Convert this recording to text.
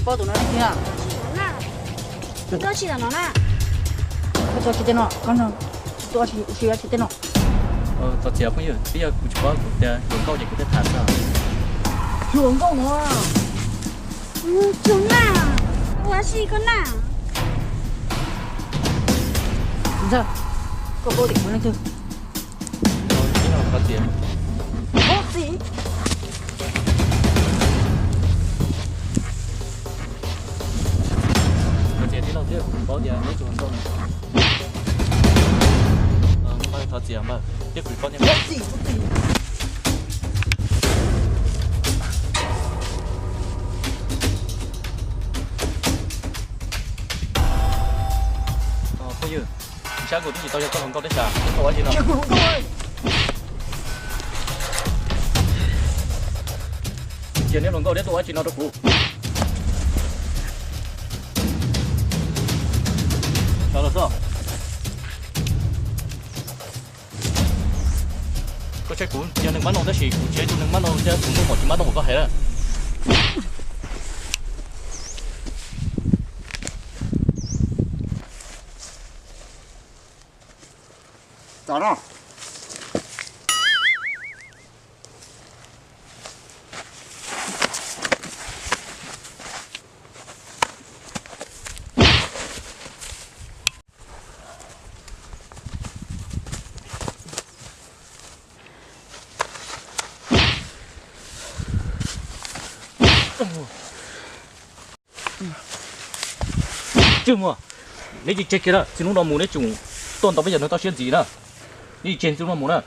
Koj tus no tiag. Koj tsis tom no na. Koj tsis tsis tej no, koj no tsis tuaj tsis ua si tsis tej no. Thov txim phooj ywg, twb yog kuv tsis paub kuv tias hluas nkauj ces kuv thiaj tham xwb. Hluas nkauj no. Tsuag na, ua si koj na. Ntxawg, koj paub tias kuv leej twg? Thov txim. Thov txim. Thov txim tij laug thiab, kuv paub tias neb tsis hluas nkauj na. Npawg, thov txim npawg, thiab kuv paub tias neb txim. Phooj ywg, sab nkaus twb tsis tau yog koj hluas nkauj thiab, cas neb tuaj ua dab tsi no? Cia neb hluas nkauj neb tuaj ua dab tsi no rau kuv? Sawv los xwb. Koj saib kuv yog neeg mab noj tab sis kuv tsis yog ib tug neeg mab noj thiab kuv ntuj maum tsis mab noj npaum koj hais na. Txav no. Tswj muag, neb tsis tseg kiag na, txij hnub no mus neb tseem tuaj ntaus peb cov neeg toj siab ntxiv na. Neb tsis tseg txij hnub no mus na.